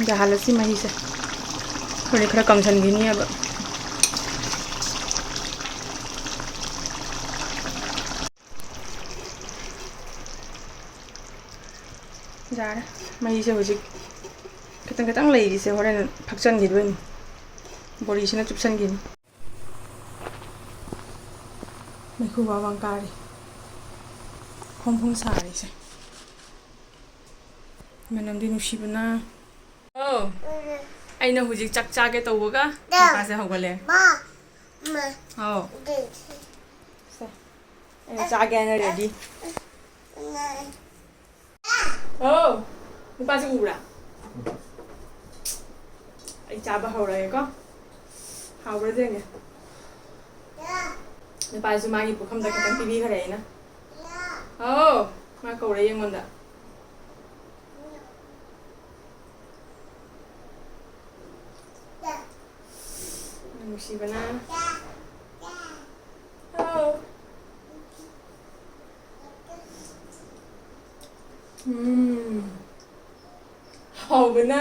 ꯌꯥꯍꯜꯂꯁꯤ ꯃꯍꯤꯁꯦ꯫ ꯍꯣꯔꯦꯟ ꯈꯔ ꯀꯪꯁꯟꯈꯤꯅꯤꯕ꯫ ꯌꯥꯔꯦ꯫ ꯃꯍꯤꯁꯦ ꯍꯧꯖꯤꯛ ꯈꯤꯇꯪ ꯈꯤꯇꯪ ꯂꯩꯔꯤꯁꯦ ꯍꯣꯔꯦꯟ ꯊꯛꯆꯟꯈꯤꯗꯣꯏꯅꯤ꯫ ꯕꯣꯔꯤꯁꯤꯅ ꯆꯨꯞꯁꯟꯈꯤꯅꯤ꯫ ꯃꯩꯈꯨ ꯕꯥꯡ ꯕꯥꯡ ꯀꯥꯔꯤ꯫ ꯐꯣꯡ ꯐꯣꯡ ꯁꯥꯔꯤꯁꯦ꯫ ꯃꯅꯝꯗꯤ ꯅꯨꯡꯁꯤꯕꯅ꯫ ꯑꯧ꯫ ꯑꯩꯅ ꯍꯧꯖꯤꯛ ꯆꯥꯛ ꯆꯥꯒꯦ ꯇꯧꯕꯒ ꯅꯨꯄꯥꯁꯦ ꯍꯧꯒꯠꯂꯦ꯫ ꯃꯥ꯫ ꯃꯥ꯫ ꯍꯥꯎ꯫ ꯁꯦ꯫ ꯑꯩꯅ ꯆꯥꯒꯦ ꯍꯥꯏꯅ ꯔꯦꯗꯤ꯫ ꯑꯧ꯫ ꯅꯨꯄꯥꯁꯦ ꯎꯕ꯭ꯔꯥ? ꯑꯩ ꯆꯥꯕ ꯍꯧꯔꯒꯦꯀꯣ꯫ ꯍꯥꯎꯕ꯭ꯔꯥ ꯌꯦꯡꯒꯦ꯫ ꯅꯨꯄꯥꯁꯨ ꯃꯥꯒꯤ ꯄꯨꯈꯝꯗ ꯈꯤꯇꯪ ꯄꯤꯕꯤꯈꯔꯦ ꯑꯩꯅ꯫ ꯍꯥꯎ꯫ ꯃꯥ ꯀꯧꯔꯦ ꯑꯩꯉꯣꯟꯗ꯫ ꯅꯨꯡꯁꯤꯕꯅ꯫ ꯍꯥꯎ꯫ ꯎꯝ꯫ ꯍꯥꯎꯕꯅ꯫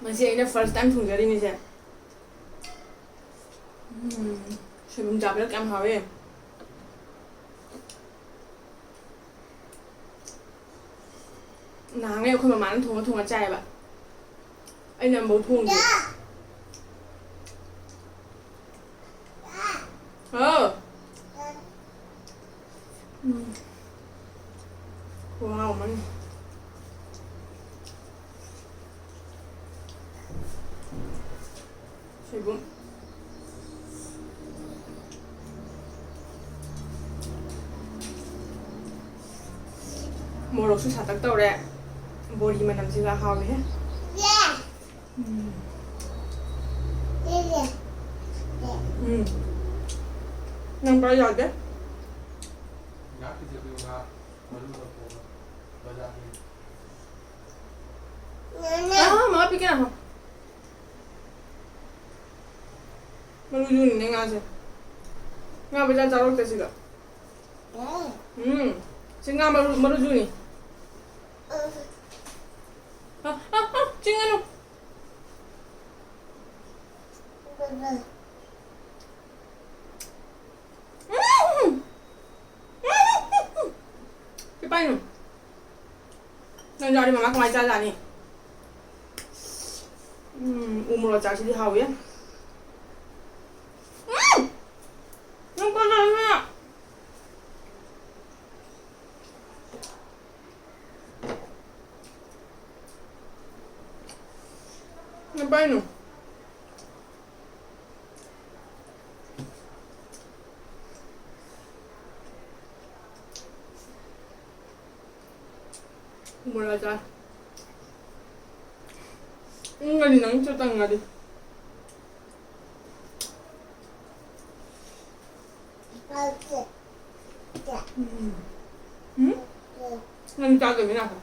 ꯉꯁꯤ ꯑꯩꯅ first time ꯊꯣꯡꯖꯔꯤꯅꯤꯁꯦ꯫ ꯎꯝ, ꯁꯣꯏꯕꯨꯝ ꯆꯥꯕꯗ ꯀꯌꯥꯝ ꯍꯥꯎꯋꯦ꯫ ꯅꯍꯥꯟꯉꯩ ꯑꯩꯈꯣꯏ ꯃꯃꯥꯅ ꯊꯣꯡꯉ ꯊꯣꯡꯉ ꯆꯥꯏꯌꯦꯕ꯫ ꯑꯩꯅ ꯑꯃꯨꯛ ꯊꯣꯡꯗꯦ꯫ ꯍꯥꯎ꯫ ꯎꯝ꯫ ꯈꯨꯍꯥꯎ ꯑꯃꯅꯤ꯫ ꯁꯣꯏꯕꯨꯝ꯫ ꯃꯣꯔꯣꯛꯁꯨ ꯁꯥꯇꯛ ꯇꯧꯔꯦ꯫ ꯕꯣꯔꯤ ꯃꯅꯝꯁꯤꯒ ꯍꯥꯎꯋꯤꯍꯦ꯫ ꯎꯝ꯫ ꯎꯝ꯫ ꯅꯪ ꯄꯥꯏ ꯌꯥꯗꯦ꯫ ꯑꯥ, ꯃꯃꯥ ꯄꯤꯒꯦ ꯂꯥꯛꯑꯣ꯫ ꯃꯔꯨ ꯌꯨꯅꯤꯅꯦ ꯉꯥꯁꯦ꯫ ꯉꯥ ꯕꯖꯥꯔ ꯆꯥꯔꯛꯇꯦ ꯁꯤꯒ꯫ ꯎꯝ꯫ ꯁꯤ ꯉꯥ ꯃꯔꯨ, ꯃꯔꯨ ꯌꯨꯅꯤ꯫ ꯑ, ꯑ, ꯑ, ꯆꯤꯡꯒꯅꯨ꯫ ꯎꯝ꯫ ꯁꯤ ꯄꯥꯏꯅꯨ꯫ ꯅꯪ ꯌꯥꯎꯔꯗꯤ ꯃꯃꯥ ꯀꯃꯥꯏ ꯆꯥꯖꯥꯅꯤ? ꯎꯝ, ꯎ ꯃꯣꯔꯣꯛ ꯑꯆꯥꯔꯁꯤꯗꯤ ꯍꯥꯎꯋꯤ꯫ ꯎꯝ! ꯅꯪ ꯀꯩꯗꯧꯔꯤꯅꯣ? ꯅꯪ ꯄꯥꯏꯅꯨ꯫ ꯃꯣꯔꯣꯛ ꯑꯆꯥꯔ꯫ ꯏꯪꯉꯗꯤ ꯅꯪ ꯆꯨ ꯇꯪꯉꯗꯤ꯫ ꯎꯝ꯫ ꯎꯝ? ꯅꯪ ꯆꯥꯗꯣꯏꯅꯤ ꯂꯥꯛꯀꯅꯤ꯫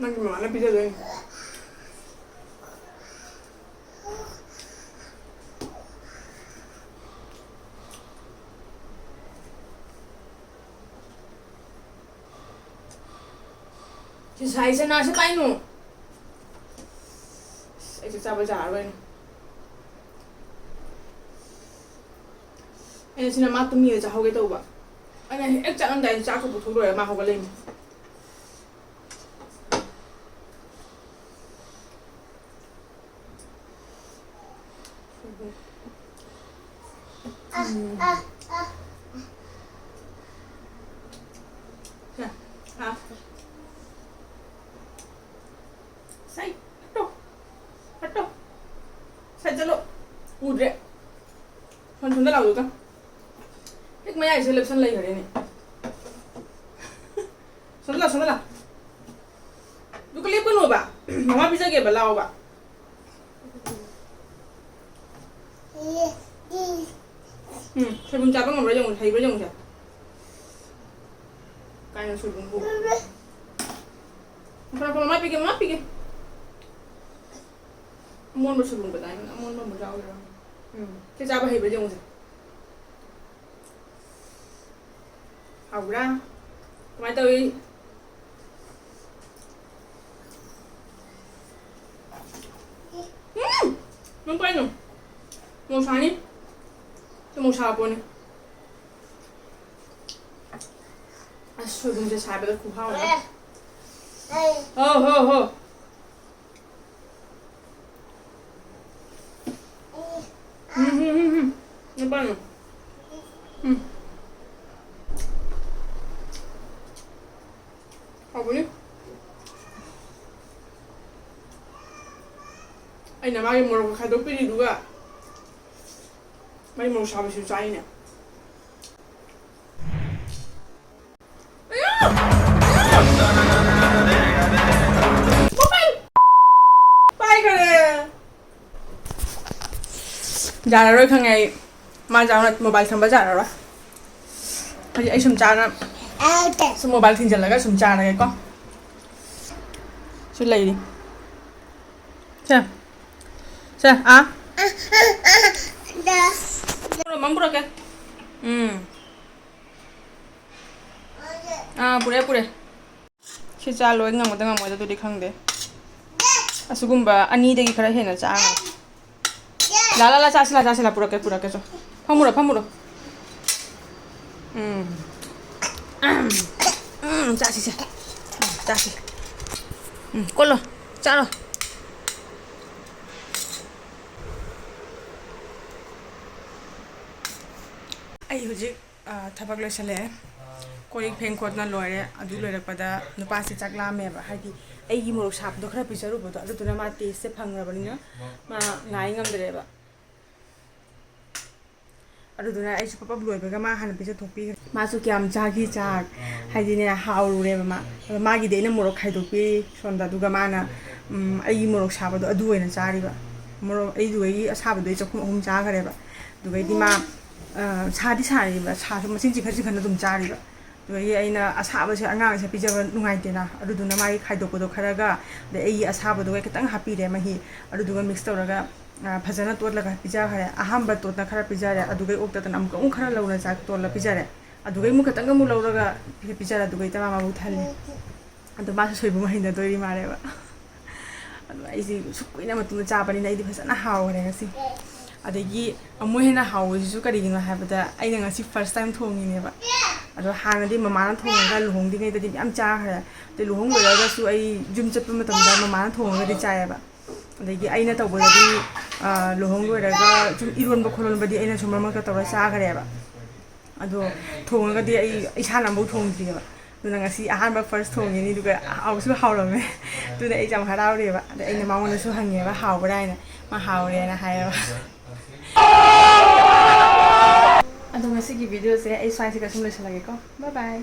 ꯅꯪꯒꯤ ꯃꯃꯥꯅ ꯄꯤꯖꯗꯣꯏꯅꯤ꯫ ꯁꯤ ꯁꯥꯏ ꯁꯅꯥꯁꯤ ꯄꯥꯏꯅꯨ꯫ ꯆꯥꯕ ꯌꯥꯔꯔꯣꯏꯅꯦ꯫ ꯑꯩꯅ ꯁꯤꯅ ꯃꯥ ꯇꯨꯝꯃꯤꯉꯩ ꯆꯥꯍꯧꯒꯦ ꯇꯧꯕ꯫ ꯑꯩꯅ ꯍꯦꯛ ꯆꯠꯂꯝꯗꯥꯏꯗ ꯆꯥꯛꯀ ꯄꯨꯊꯣꯛ ꯂꯣꯏꯔꯒ ꯃꯥ ꯍꯧꯒꯠꯂꯛꯏꯅꯦ꯫ ꯁꯦ, ꯍꯥ꯫ ꯁꯥꯏ, ꯍꯠꯇꯣ, ꯍꯠꯇꯣ꯫ ꯁꯥꯏ ꯆꯠꯂꯣ꯫ ꯎꯗ꯭ꯔꯦ꯫ ꯐꯣꯟ ꯁꯣꯝꯗ ꯂꯥꯎꯗꯨꯒ꯫ ꯍꯦꯛ ꯃꯌꯥꯏꯁꯦ ꯂꯦꯞꯁꯟ ꯂꯩꯈ꯭ꯔꯦꯅꯦ꯫ ꯁꯣꯝꯗ ꯂꯥꯎ, ꯁꯣꯝꯗ ꯂꯥꯎ꯫ ꯑꯗꯨꯒ ꯂꯦꯞꯀꯅꯣꯕ꯫ ꯃꯃꯥ ꯄꯤꯖꯒꯦꯕ, ꯂꯥꯎꯕ꯫ ꯎꯝ, ꯁꯣꯏꯕꯨꯝ ꯆꯥꯕ ꯉꯝꯕ꯭ꯔꯥ ꯌꯦꯡꯉꯨ, ꯍꯩꯕ꯭ꯔꯥ ꯌꯦꯡꯉꯨꯁꯦ꯫ ꯀꯥꯏꯅ ꯁꯣꯏꯕꯨꯝꯕꯨ꯫ ꯐꯔꯦ, ꯐꯔꯦ, ꯃꯃꯥ ꯄꯤꯒꯦ, ꯃꯃꯥ ꯄꯤꯒꯦ꯫ ꯑꯃꯣꯟꯕ ꯁꯣꯏꯕꯨꯝ ꯀꯗꯥꯏꯅꯣ? ꯑꯃꯣꯟꯕ ꯑꯃꯨꯛ ꯌꯥꯎꯔꯤꯔꯣ? ꯎꯝ, ꯁꯤ ꯆꯥꯕ ꯍꯩꯕ꯭ꯔꯥ ꯌꯦꯡꯉꯨꯁꯦ꯫ ꯍꯥꯎꯕ꯭ꯔꯥ? ꯀꯃꯥꯏ ꯇꯧꯏ? ꯎꯝ! ꯅꯪ ꯀꯩꯅꯣ? ꯃꯣꯔꯣꯛ ꯁꯥꯅꯤ? ꯁꯤ ꯃꯣꯔꯣꯛ ꯁꯥꯕ ꯄꯣꯠꯅꯤ꯫ ꯑꯁ, ꯁꯣꯏꯕꯨꯝꯁꯦ ꯁꯥꯕꯗ ꯈꯨꯍꯥꯎ ꯑꯃ꯫ ꯍꯣ, ꯍꯣ, ꯍꯣ꯫ ꯎꯝ, ꯎꯝ, ꯎꯝ, ꯎꯝ꯫ ꯅꯨꯄꯥꯅ꯫ ꯎꯝ꯫ ꯍꯥꯎꯕꯅꯤ꯫ ꯑꯩꯅ ꯃꯥꯒꯤ ꯃꯣꯔꯣꯛ ꯈꯥꯏꯗꯣꯛꯄꯤꯔꯤꯗꯨꯒ ꯃꯥꯒꯤ ꯃꯣꯔꯣꯛ ꯁꯥꯕꯁꯤꯁꯨ ꯆꯥꯏꯅꯦ꯫ ꯑꯌꯥ! ꯑꯌꯥ! ꯃꯣꯕꯥꯏꯜ! ꯄꯥꯏꯈꯔꯦ! ꯌꯥꯔꯔꯣꯏ ꯈꯪꯉꯦ ꯑꯩ꯫ ꯃꯥ ꯆꯥꯎꯅ ꯃꯣꯕꯥꯏꯜ ꯊꯝꯕ ꯌꯥꯔꯔꯣꯏ꯫ ꯍꯧꯖꯤꯛ ꯑꯩ ꯁꯨꯝ ꯆꯥꯅ ꯁꯨꯝ ꯃꯣꯕꯥꯏꯜ ꯊꯤꯡꯖꯤꯜꯂꯒ ꯁꯨꯝ ꯆꯥꯔꯒꯦꯀꯣ꯫ ꯁꯤ ꯂꯩꯔꯤ꯫ ꯁꯦ꯫ ꯁꯦ, ꯑꯥ꯫ ꯄꯨꯔꯛꯑꯣ, ꯃꯝ ꯄꯨꯔꯛꯀꯦ꯫ ꯎꯝ꯫ ꯑꯥ, ꯄꯨꯔꯦ, ꯄꯨꯔꯦ꯫ ꯁꯤ ꯆꯥ ꯂꯣꯏ ꯉꯝꯒꯗ ꯉꯝꯃꯣꯏꯗ ꯑꯗꯨꯗꯤ ꯈꯪꯗꯦ꯫ ꯑꯁꯤꯒꯨꯝꯕ ꯑꯅꯤꯗꯒꯤ ꯈꯔ ꯍꯦꯟꯅ ꯆꯥ ꯉꯝꯃꯣꯏ꯫ ꯂꯥ, ꯂꯥ, ꯂꯥ, ꯆꯥꯁꯤ, ꯂꯥ, ꯆꯥꯁꯤ, ꯂꯥ, ꯄꯨꯔꯛꯀꯦ, ꯄꯨꯔꯛꯀꯦ, ꯆꯣ꯫ ꯐꯝꯃꯨꯔꯣ, ꯐꯝꯃꯨꯔꯣ꯫ ꯎꯝ꯫ ꯎꯝ, ꯆꯥꯁꯤ, ꯁꯦ꯫ ꯎꯝ, ꯆꯥꯁꯤ꯫ ꯎꯝ, ꯀꯣꯠꯂꯣ꯫ ꯆꯥꯔꯣ꯫ ꯑꯩ ꯍꯧꯖꯤꯛ, ꯑ, ꯊꯕꯛ ꯂꯣꯏꯁꯜꯂꯛꯑꯦ꯫ ꯀꯣꯜ ꯂꯤꯛ ꯐꯦꯡ ꯈꯣꯠꯅ ꯂꯣꯏꯔꯦ꯫ ꯑꯗꯨ ꯂꯣꯏꯔꯛꯄꯗ ꯅꯨꯄꯥꯁꯦ ꯆꯥꯛ ꯂꯥꯝꯃꯦꯕ꯫ ꯍꯥꯏꯗꯤ ꯑꯩꯒꯤ ꯃꯣꯔꯣꯛ ꯁꯥꯕꯗꯣ ꯈꯔ ꯄꯤꯖꯔꯨꯕꯗꯣ, ꯑꯗꯨꯗꯨꯅ ꯃꯥ ꯇꯦꯁꯁꯦ ꯐꯪꯉꯕꯅꯤꯅ ꯃꯥ ꯉꯥꯏ ꯉꯝꯗ꯭ꯔꯦꯕ꯫ ꯑꯗꯨꯗꯨꯅ ꯑꯩꯁꯨ ꯄꯞ ꯄꯞ ꯂꯣꯏꯕꯒ ꯃꯥ ꯍꯥꯟꯅ ꯄꯤꯖꯊꯣꯛꯄꯤꯈ꯭ꯔꯦ꯫ ꯃꯥꯁꯨ ꯀꯌꯥꯝ ꯆꯥꯈꯤ ꯆꯥꯛ, ꯍꯥꯏꯗꯤꯅꯦ, ꯍꯥꯎꯔꯨꯔꯦꯕ ꯃꯥ꯫ ꯑꯗꯣ ꯃꯥꯒꯤꯗꯤ ꯑꯩꯅ ꯃꯣꯔꯣꯛ ꯈꯥꯏꯗꯣꯛꯄꯤꯔꯤ ꯁꯣꯝꯗ, ꯑꯗꯨꯒ ꯃꯥꯅ, ꯎꯝ, ꯑꯩꯒꯤ ꯃꯣꯔꯣꯛ ꯁꯥꯕꯗꯣ ꯑꯗꯨ ꯑꯣꯏꯅ ꯆꯥꯔꯤꯕ꯫ ꯃꯣꯔꯣꯛ ꯑꯩꯗꯨ ꯑꯩꯒꯤ ꯑꯁꯥꯕꯗꯣ ꯑꯩ ꯆꯥꯛꯈꯨꯝ ꯑꯍꯨꯝ ꯆꯥꯈ꯭ꯔꯦꯕ꯫ ꯑꯗꯨꯒꯩꯗꯤ ꯃꯥ, ꯑ, ꯁꯥꯗꯤ ꯁꯥꯔꯤꯕ, ꯁꯥꯁꯨ ꯃꯆꯤꯟ ꯆꯤꯡꯈꯠ ꯆꯤꯡꯈꯠꯅ ꯑꯗꯨꯝ ꯆꯥꯔꯤꯕ꯫ ꯑꯗꯨꯗꯒꯤ ꯑꯩꯅ ꯑꯁꯥꯕꯁꯦ ꯑꯉꯥꯡꯁꯦ ꯄꯤꯖꯕ ꯅꯨꯡꯉꯥꯏꯇꯦꯅ, ꯑꯗꯨꯗꯨꯅ ꯃꯥꯒꯤ ꯈꯥꯏꯗꯣꯛꯄꯗꯣ ꯈꯔꯒ, ꯑꯗꯩ ꯑꯩꯒꯤ ꯑꯁꯥꯕꯗꯨꯒ ꯈꯤꯇꯪ ꯍꯥꯞꯄꯤꯔꯦ ꯃꯍꯤ, ꯑꯗꯨꯗꯨꯒ ꯃꯤꯛꯁ ꯇꯧꯔꯒ, ꯑ, ꯐꯖꯅ ꯇꯣꯠꯂꯒ ꯄꯤꯖꯈ꯭ꯔꯦ꯫ ꯑꯍꯥꯟꯕ ꯇꯣꯠꯅ ꯈꯔ ꯄꯤꯖꯔꯦ, ꯑꯗꯨꯗꯩ ꯑꯣꯛꯇꯗꯅ ꯑꯃꯨꯛꯀ ꯑꯃꯨꯛ ꯈꯔ ꯂꯧꯅ ꯆꯥꯛ ꯇꯣꯠꯂ ꯄꯤꯖꯔꯦ, ꯑꯗꯨꯗꯩ ꯑꯃꯨꯛ ꯈꯤꯇꯪ ꯑꯃꯨꯛ ꯂꯧꯔꯒ ꯄꯤꯖꯔꯦ, ꯑꯗꯨꯗꯩ ꯇꯔꯥꯃꯉꯥꯃꯨꯛ ꯊꯜꯂꯦ꯫ ꯑꯗꯣ ꯃꯥꯁꯨ ꯁꯣꯏꯕꯨꯝ ꯍꯩꯅꯗꯣꯏꯔꯤ ꯃꯥꯜꯂꯦꯕ꯫ ꯑꯗꯣ ꯑꯩꯁꯦ ꯁꯨꯛ ꯀꯨꯏꯅ ꯃꯇꯨꯡꯗ ꯆꯥꯕꯅꯤꯅ ꯑꯩꯗꯤ ꯐꯖꯅ ꯍꯥꯎꯈ꯭ꯔꯦ ꯉꯁꯤ꯫ ꯑꯗꯒꯤ ꯑꯃꯨꯛ ꯍꯦꯟꯅ ꯍꯥꯎꯕꯁꯤꯁꯨ ꯀꯔꯤꯒꯤꯅꯣ ꯍꯥꯏꯕꯗ, ꯑꯩꯅ ꯉꯁꯤ ꯐꯥꯔꯁ ꯇꯥꯏꯝ ꯊꯣꯡꯉꯤꯅꯦꯕ꯫ ꯑꯗꯣ ꯍꯥꯟꯅꯗꯤ ꯃꯃꯥꯅ ꯊꯣꯡꯉꯒ ꯂꯨꯍꯣꯡꯗ꯭ꯔꯤꯉꯩꯗꯗꯤ ꯃꯌꯥꯝ ꯆꯥꯈ꯭ꯔꯦ꯫ ꯑꯗꯩ ꯂꯨꯍꯣꯡ ꯂꯣꯏꯔꯒꯁꯨ ꯑꯩ ꯌꯨꯝ ꯆꯠꯄ ꯃꯇꯝꯗ ꯃꯃꯥꯅ ꯊꯣꯡꯉꯒꯗꯤ ꯆꯥꯏꯌꯦꯕ꯫ ꯑꯗꯒꯤ ꯑꯩꯅ ꯇꯧꯕꯗꯗꯤ, ꯑ, ꯂꯨꯍꯣꯡ ꯂꯣꯏꯔꯒ ꯁꯨꯝ ꯏꯔꯣꯟꯕ ꯈꯣꯠꯂꯣꯟꯕꯗꯤ ꯑꯩꯅ ꯁꯨꯝ ꯃꯔꯛ ꯃꯔꯛꯇ ꯇꯧꯔ ꯆꯥꯈ꯭ꯔꯦꯕ꯫ ꯑꯗꯣ ꯊꯣꯡꯉꯒꯗꯤ ꯑꯩ ꯏꯁꯥꯅ ꯑꯃꯐꯥꯎ ꯊꯣꯡꯗ꯭ꯔꯤꯑꯕ꯫ ꯑꯗꯨꯅ ꯉꯁꯤ ꯑꯍꯥꯟꯕ ꯐꯥꯔꯁ ꯊꯣꯡꯉꯤꯅꯤ, ꯑꯗꯨꯒ ꯍꯥꯎꯁꯨ ꯍꯥꯎꯔꯝꯃꯦ꯫ ꯑꯗꯨꯅ ꯑꯩꯁꯦ ꯌꯥꯝ ꯍꯔꯥꯎꯔꯦꯕ꯫ ꯑꯗ ꯑꯩꯅ ꯃꯉꯣꯟꯗꯁꯨ ꯍꯪꯉꯦꯕ, "ꯍꯥꯎꯕ꯭ꯔꯥ?" ꯍꯥꯏꯅ꯫ ꯃꯥ "ꯍꯥꯎꯔꯦꯅ" ꯍꯥꯏꯌꯦꯕ꯫ ꯑꯗꯣ ꯉꯁꯤꯒꯤ ꯚꯤꯗꯤꯑꯣꯁꯦ ꯑꯩ ꯁ꯭ꯋꯥꯏꯁꯤꯗ ꯁꯨꯝ ꯂꯣꯏꯁꯤꯜꯂꯒꯦꯀꯣ꯫ Bye bye.